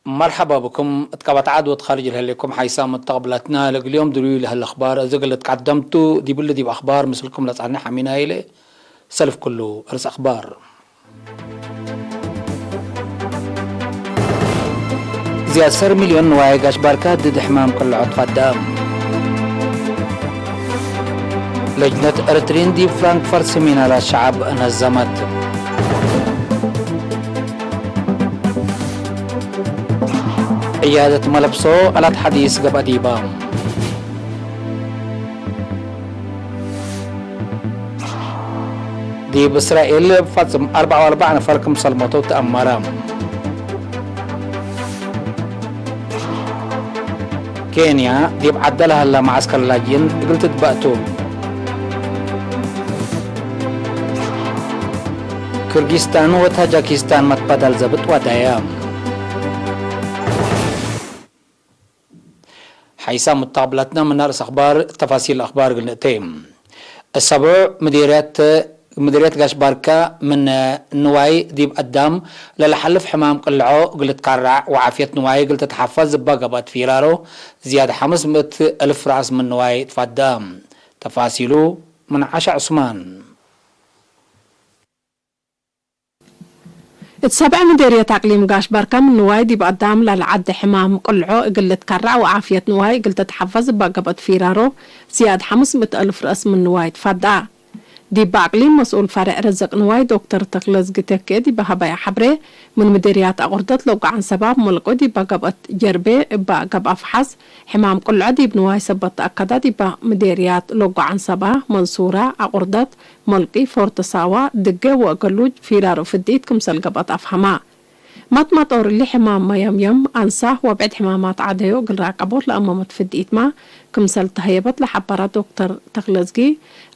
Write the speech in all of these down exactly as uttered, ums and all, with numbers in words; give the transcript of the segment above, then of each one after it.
መርሐባ ብኩም። እት ቀበት ዐድ ወእት ካርጅ ለህሌኩም ሓይሳም እት ተቅብላትና ለእግል ዮም ድሉይ ለህለ አኽባር እዘ እግል ልትቀደም ቱ። ዲብሊ ዲብ አኽባር ምስልኩም ለጸንሕ አሚን ሃይሌ። ሰልፍ ኩሉ። አርስ አኽባር። ዝያድ ሰር ሚልዮን ንዋይ ጋሽ ባርካ ድድ ሕማም ቅልዖ ትፋዳ። ለጅነት ኤረትርዪን ዲብ ፍራንክፈርት ሰሚናራት ሸዐብ ነዘመት። ዕያደት መለብሶ አላት ሐዲስ ገብአ ዲባ። ዲብ እስራኤል እብ ፈጽም አርበዕ ወአርበዕ ነፈር ክምሰል ሞተው ተአመረ። ኬንያ ዲብ ዐደ ለሀለ መዐስከር ላጅኢን እግል ትትበእቱ። ክርጊስታን ወታጃኪስታን መትበደል ዘብጥ ወደየ። ሐይሳም ሙተቅብላትና ምን አርእስ አኽባር ተፋሲል አኽባር እግል ንእቴ። እሰቡዕ ምዴርያት፣ ምዴርያት ጋሽ ባርካ ምን ንዋይ ዲብ አዳም ለለሐልፍ ሕማም ቅልዖ እግል ልትካራዕ ወዓፍየት ንዋይ እግል ትትሐፈዝ እባ ገብአት ፊራሮ ዝያድ ሐምስ ምእት እልፍ ረአስ ምን ንዋይ ትፋዳ። ተፋሲሉ ምን ዐሸ ዑስማን። እት ሰብዕ ምዴርየት አቅሊም ጋሽ ባርካ ምን ንዋይ ዲብ አዳም ለለዐዴ ሕማም ቅልዖ እግል ልትከረዕ ወዓፍየት ንዋይ እግል ትትሐፈዝ እባ ገብአት ፊራሮ ዝያድ ሐምስ ምእት አልፍ ረአስ ምን ንዋይ ትፋድአ። ዲበ አቅሊም መስኡል ፈሬዕ ረዘቅ ንዋይ ዶክተር ተክለዝጊ ተኬ ዲበ ሀበየ ሐብሬ፣ ምን ምዴርያት አቁርደት ለጎ ዐንሰባ እብ መልቆ ዲበ ገብአት ጀርቤ እበ ገብአ ፈሐስ፣ ሕማም ቅልዖ ዲብ ንዋይ ሰበት ተአከዳ ዲበ ምዴርያት ለጎ ዐንሰባ፣ መንሱራ፣ አቁርደት፣ መልቂ፣ ፎርት ሳዋ፣ ድጌ ወእገሉጅ ፊራሮ ፍዲት ክምሰል ገብአት አፍሀማ። ማትማጦር እሊ ሕማም መየምየም አንሳ ወብዕድ ሕማማት ዐደዮ እግል ራቀቦት ለአመመት ፍዲትማ ክምሰል ተሀየበት ለሐበረ ዶክተር ተክለዝጊ፣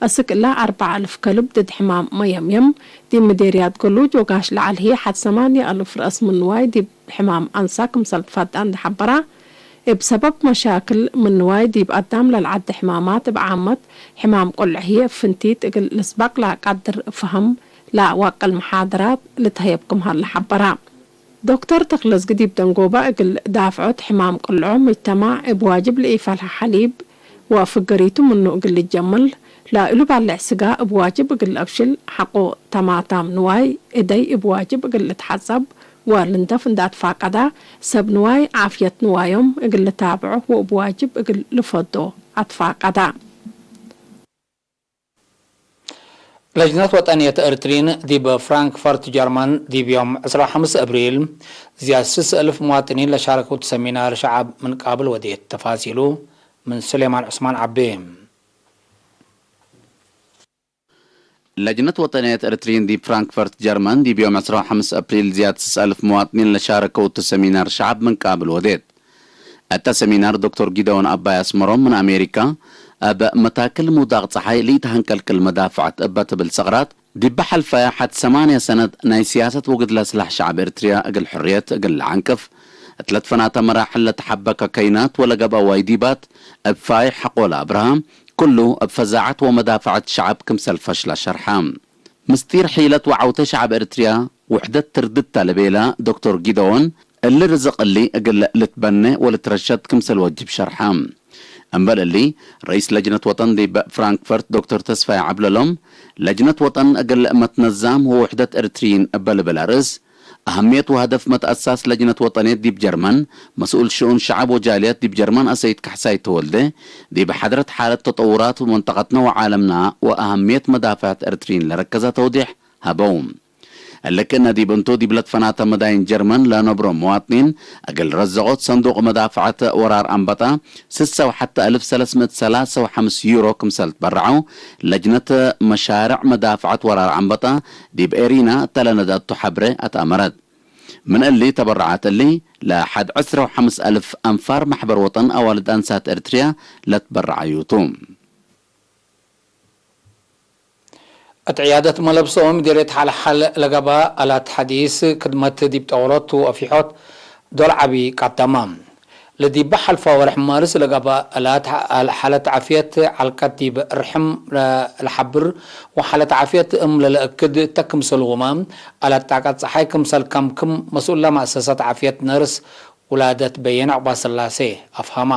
አስክ እላ አርበዕ አልፍ ከልብ ድድ ሕማም መየምየም ዲብ ምዴርያት ገሉጅ ወጋሽ ለዐል ህዬ ሐድ ሰማንየ አልፍ ረአስ ምን ንዋይ ዲብ ሕማም አንሳ ክምሰል ትፋድአ እንዴ ሐበራ፣ እብ ሰበብ መሻክል ምን ንዋይ ዲብ አዳም ለልዐዴ ሕማማት እብ ዓመት፣ ሕማም ቅልዕ ህዬ እብ ፍንቲት እግል ልስበቅ ለአቀድር ፈሀም ለአዋቅል መሓደራት ልትሀየብ ክም ሀለ ሐበራ። ዶክተር ተክለዝጊ ዲብ ደንጎበ እግል ዳፍዖት ሕማም ቅልዖ፣ ሙጅተማዕ እብ ዋጅብ ለኢፈልሐ ሐሊብ ወፍገሪቱ ምኑ እግል ልጀምል፣ ለእሉ ባልዕ ስጋ እብ ዋጅብ እግል ለአብሽል ሐቆ ተማታም ንዋይ እደይ እብ ዋጅብ እግል ልትሐጸብ ወልንደፍ እንዴ አትፋቀዳ፣ ሰብ ንዋይ ዓፍየት ንዋዮም እግል ልታብዖ ወእብ ዋጅብ እግል ልፈዶ አትፋቀዳ። ለጅነት ወጠንየት ኤረትርዪን ዲብ ፍራንክፈርት ጀርመን ዲብ ዮም ዕስራ ወሐምስ አብሪል ዝያድ ስስ እልፍ ሙዋጥኒን ለሻረከው ሰሚናር ሸዐብ ምን ቃብል ወዴት። ተፋሲሉ ምን ሱሌማን ዑስማን ዐቤ። ለጅነት ወጠንየት ኤረትርዪን ዲብ ፍራንክፈርት ጀርመን ዲብ ዮም ዕስራ ወሐምስ አብሪል ዝያድ ስስ እልፍ ሙዋጥኒን ለሻረከው እቱ ሰሚናር ሸዐብ ምን ቃብል ወዴት። እተ ሰሚናር ዶክተር ጊደዎን አባይ አስመሮም ምን አሜሪካ እብ መታክል ምውዳቅ ጸሓይ ለኢተሀንቀልቅል መዳፍዐት እበ ትብል ሰቅራት ዲበ ሐልፈየ ሐድ ሰማንየ ሰነት ናይ ስያሰት ወግድለ ስላሕ ሸዐብ ኤረትርያ እግል ሕርየት እግል ለዐንቅፍ እት ለትፈናተ መራሕል ለተሐበከ ከይናት ወለገብአ ዋይዲባት እብ ፋይሕ ሐቆለ አብርሃ ክሉ እብ ፈዛዐት ወመዳፍዐት ሸዐብ ክምሰል ፈሽለ ሸርሐ። ምስጢር ሒለት ወዐውተ ሸዐብ ኤረትርያ ውሕደት ትርድት ተ ለቤለ ዶክተር ጊደዎን፣ እሊ ርዝቅ እሊ እግል ልትበኔ ወልትረሸድ ክምሰል ወጅብ ሸርሐ። እምበል እሊ፣ ረኢስ ለጅነት ወጠን ዲብ ፍራንክፈርት ዶክተር ተስፋዬ ዐብለሎም፣ ለጅነት ወጠን እግል መትነዛም ወውሕደት ኤረትርዪን እበ ልብል አርእስ፣ አህምየት ወሀደፍ መትአሳስ ለጅነት ወጠንየት ዲብ ጀርመን፣ መስኡል ሽኡን ሸዐብ ወጃልየት ዲብ ጀርመን አሰይድ ካሕሳይ ተወልደ፣ ዲብ ሐድረት ሓለት ተጠውራት መንጠቀትነ ወዓለምና ወአህምየት መዳፍዐት ኤረትርዪን ለረከዘ ተውዴሕ ሀበው። እሊ ክእነ ዲብ እንቱ፣ ዲብ ለትፈናተ መዳይን ጀርመን ለነብሮ መዋጥኒን፣ እግል ረዘቆት ሰንዱቅ መዳፍዐት ወራር አንበጣ፣ ስሰ ወሐተ አልፍ ሰለስ ምእት ሰላሰ ወሐምስ ዩሮ ክምሰል ትበረዐው፣ ለጅነት መሻርዕ መዳፍዐት ወራር አንበጣ፣ ዲብ ኤሪና እተ ለነደአቱ ሐብሬ አትአመረት። ምን እሊ ተበረዓት እሊ፣ ለሐድ ዕስረ ወሐምስ አልፍ አንፋር መሕበር ወጠን አዋልድ አንሳት ኤርትርያ ለትበረዓዩ ቱ። እት ዕያደት መለብሶ ምዴርየት ሐልሐል ለገብአ አላት ሐዲስ ክድመት ዲብ ጠወሮት ወአፊሖት ዶል ዐቢ ቀደመ። ለዲበ ሐልፈ ወርሕ ማርስ ለገብአ አላት ሐለት ዓፍየት ዐልቀት ዲብ ርሕም ለሐብር ወሐለት ዓፍየት እም ለለአክድ እተ ክምሰልሁመ አላት ጣቀት ጸሓይ ክምሰል ከምክም መስኡል ለመአሰሰት ዓፍየት ነርስ ውላደት በየነ ዑቅባስላሴ አፍሀማ።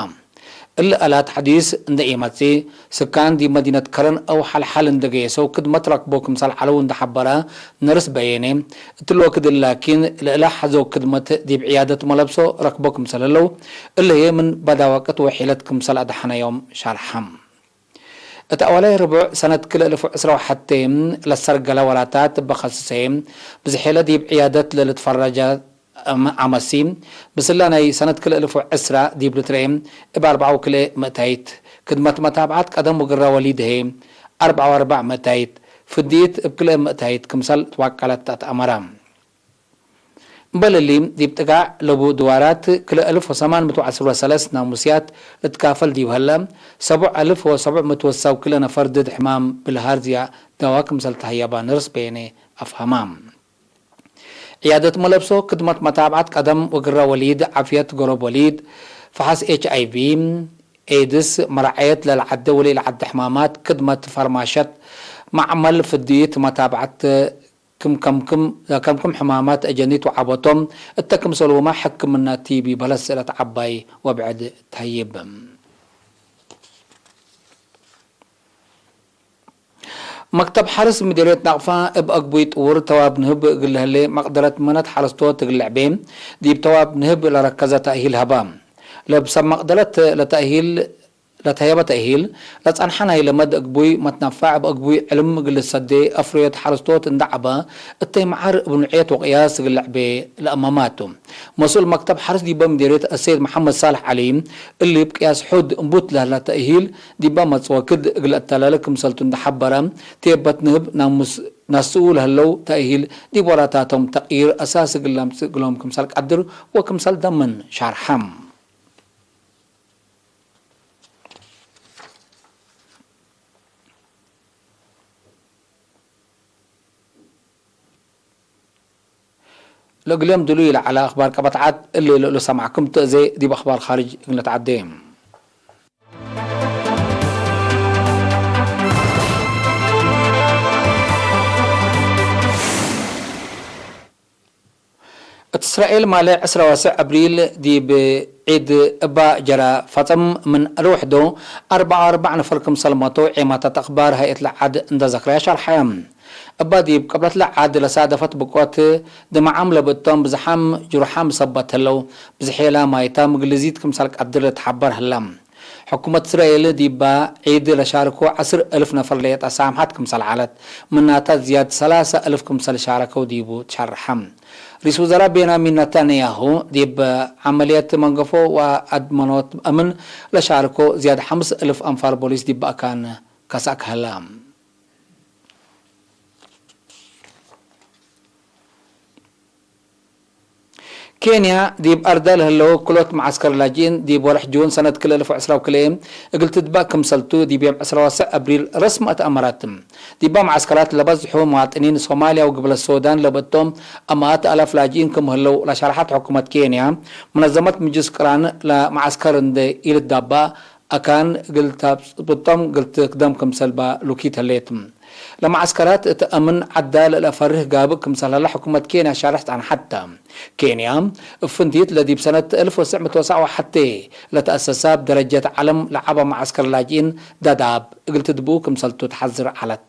እሊ አላት ሐዲስ እንዴ ኢመጽእ፣ ስካን ዲብ መዲነት ከረን አው ሐልሐል እንዴ ገየሰው ክድመት ረክቦ ክምሰል ዐለው እንዴ ሐበረ ነርስ በየነ፣ እትሊ ወክድ እሊ ላኪን ለእለ ሐዘው ክድመት ዲብ ዕያደት መለብሶ ረክቦ ክምሰል ህለው፣ እሊ ህዬ ምን በዳ ወቅት ወሒለት ክምሰል አድሐነዮም ሸርሐም። እት አወላይ ርቡዕ ሰነት ክልኤ እልፍ ወዕስራ ወሐቴ ለሰርገለ ወላታት እበ ከስሰየ፣ ብዝሔለ ዲብ ዕያደት ለልትፈረጀ አመ-፣ አመሲ፣ ምስለ ናይ ሰነት ክልኤ እልፍ ወዕስራ ዲብ ልትረኤ፣ እብ አርበዓ ወክልኤ ምእታይት፣ ክድመት መታብዐት ቀደም ወግረ ወሊድ ህዬ፣ አርበዓ ወአርበዕ ምእታይት፣ ፍድይት እብ ክልኤ ምእታይት ክምሰል ትዋቀለት ተአትአመረ። እምበል እሊ፣ ዲብ ጥጋዕ ለቡ ድዋራት ክልኤ እልፍ ወሰማን ምእት ወዐስር ወሰለስ ናሙስያት ልትካፈል ዲብ ሀለ፣ ሰቡዕ እልፍ ወሰቡዕ ምእት ወሰው ክልኤ ነፈር ድድ ሕማም ብልሃርዝያ ደዋ ክምሰል ተሀየባ ነርስ በየነ አፍሀማ። ዕያደት መለብሶ፣ ክድመት መታብዐት ቀደም ወግረ ወሊድ፣ ዓፍየት ገሮብ ወሊድ፣ ፈሐስ ኤች አይ ቪ፣ ኤድስ፣ መራዐየት ለለዐደ ወለኢለዐደ ሕማማት፣ ክድመት ፈርማሸት፣ መዕመል ፍድይት፣ መታብዐት ክም-፣ ከምክም፣ ከምክም ሕማማት አጀኒት ወዓበቶም እተ ክምሰልሁመ ሕክምነ ቲቢ በለስ ስእለት ዐባይ ወብዕድ ተህይብ። መክተብ ሐርስ ምዴርየት ናቅፋ እብ አግቡይ ጥውር ተዋብ ንህብ እግል ለህሌ መቅደረት መነት ሐረስቶት እግል ልዕቤ ዲብ ተዋብ ንህብ ለረከዘ ተእሂል ሀባ። ለብሰብ መቅደረት ለተእሂል ለተህየበ ተእሂል፣ ለጸንሐ ናይ ለመድ እግቡይ መትነፋዕ እብ እግቡይ ዕልም እግል ልሰዴ አፍረዮት ሐረስቶት እንደ ዐበ፣ እተይ መዓር እብ ኑዕየት ወቅያስ እግል ልዕቤ ለአመማቱ። መስኡል መክተብ ሐርስ ዲበ ምዴርየት አሰይድ መሐመድ ሳልሕ ዐሊ፣ እሊ እብ ቅያስ ሑድ እምቡት ለህለ ተእሂል ዲበ መጽእ ወክድ እግል ለአተላለ ክምሰልቱ እንደ ሐበረ፣ ቴበት ንህብ ናሙስ ናስኡ ለህለው ተእሂል ዲብ ወራታቶም ተቅይር አሳስ እግል ለምጽእ እግሎም ክምሰል ቀድር ወክምሰል ደምን ሻርሐም። ለእግልዮም ድሉይ ለዐለ አኽባር ቀበት ዐድ እሊ ለእሉ ሰማዕኩም ቱ። አዜ ዲብ አኽባር ካርጅ እግል ነትዐዴ። እት እስራኤል ማሌ ዕስራ ወሰዕ አብሪል ዲብ ዒድ እባ ጀረ ፈጽም ምን አርወሕዶ አርበዓ ወአርበዕ ነፈር ክምሰል ሞተው ዔማታት አኽባር ሀይአት ለዐድ እንደ ዘክረያ ሸርሐየ። እባ ዲብ ቅብለት ለዐድ ለሳደፈት ብቆት ድመዓም ለብእቶም ብዝሓም ጅሩሓም ሰበት ህለው፣ ብዝሔላ ማይታም እግል ልዚድ ክምሰል ቀድር ልትሐበር ህለ። ሕኩመት እስራኤል ዲባ ዒድ ለሻርኮ ዐስር እልፍ ነፈር ሌጠ ሳምሐት ክምሰል ዐለት፣ ምናተ ዝያድ ሰላሰ እልፍ ክምሰል ሻረከው ዲቡ ትሸርሐ። ርኢስ ውዘራእ ቤንያሚን ነታንያሁ ዲብ ዐመልየት መንገፎ ወአድመኖት አምን ለሻርኮ ዝያድ ሐምስ እልፍ አንፋር ቦሊስ ዲብ አካን ከሰአክ ሀላ። ኬንያ፣ ዲብ አርዳ ለህለው ክሎት መዓስከር ላጅኢን ዲብ ወርሕ ጁን ሰነት ክልኤ እልፍ ወዕስራ ወክልኤ እግል ትድባእ ክምሰልቱ፣ ዲብ ዮም ዕስራ ወሰዕ አብሪል ረስም አትአመረት። ዲባ መዓስከራት ለበዝሑ መዋጥኒን ሶማልያ ወግብለ ሶዳን ለብእቶም አማአት አላፍ ላጅኢን ክም ህለው ለሸርሐት ሕኩመት ኬንያ፣ መነዘመት ምጅልስ ቅራን ለመዓስከር እንዴ ኢልትዳባእ፣ አካን እግል ተብጦም እግል ትክደም ክምሰል ባሉኪት ህሌት። ለመዓስከራት እት አምን ዐዳ ለለአፈርህ ጋብእ ክምሰል ሀለ ሕኩመት ኬንያ ሻርሕ ጸንሐት ተ። ኬንያ፣ እብ ፍንቲት ለዲብ ሰነት አልፍ ወትስዕ ምእት ወሰብዓ ወሐቴ ለተአሰሰ እብ ደረጀት ዐለም ለዐበ መዓስከር ላጅኢን ዳዳብ እግል ትድብኡ ክምሰልቱ ተሐዝር ዐለት።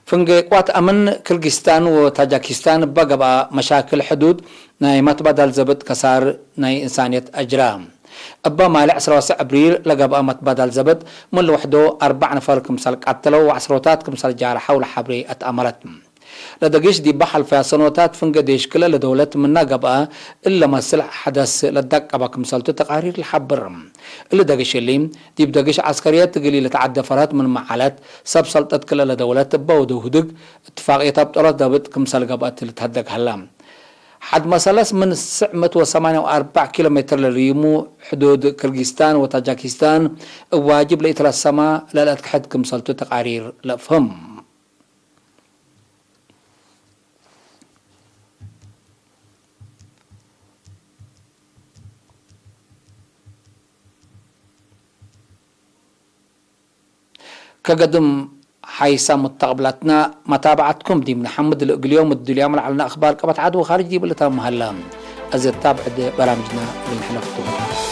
ፍንጌ ቅዋት አምን ክርጊስታን ወታጃኪስታን እበ ገብአ መሻክል ሕዱድ ናይ መትባዳል ዘብጥ ከሳር ናይ እንሳንየት አጅራ። እበ ማሌ ዕስራ ወሰዕ አብሪል ለገብአ መትባዳል ዘብጥ ምን ለወሕዶ አርበዕ ነፈር ክምሰል ቀተለው ወዐስሮታት ክምሰል ጃርሐው ለሐብሬ አትአመረት። ለደግሽ ዲበ ሐልፈያ ሰኖታት ፍንጌ ዴሽ ክልኤ ለደውለት ምና ገብአ እለ መስል ሐደስ ለደቀበ ክምሰልቱ ተቃሪር ለሐብር። እሊ ደግሽ እሊ፣ ዲብ ደግሽ ዐስከርየት እግል ኢልትዐደ ፈርሀት ምንመ ዐለት፣ ሰብ ሰልጠት ክልኤ ለደውለት እበ ወደው ህድግ እትፋቅየት አብጠሮት ደብጥ ክምሰል ገብአት ልትሀደግ ሀላ። ሐድ መሰለስ ምን ትስዕ ምእት ወሰማንያ ወአርበዕ ኪሎ ሜትር ለርዩሙ ሕዱድ ክርጊስታን ወታጃኪስታን እብ ዋጅብ ለኢትረሰማ ለለአትክሕድ ክምሰልቱ ተቃሪር ለአፍህም። ከገድም ሓይሳ ሙተቅብላትና መታብዐትኩም ዲብ ነሐምድ፣ ለእግል ዮም እድልያም ለዐልነ አክባር ቀበት ዐድ ወካርጅ ዲብ ልታመ ሀላ። አዜ ታብዕድ በራምጅና እግል ንሕለፍኩም።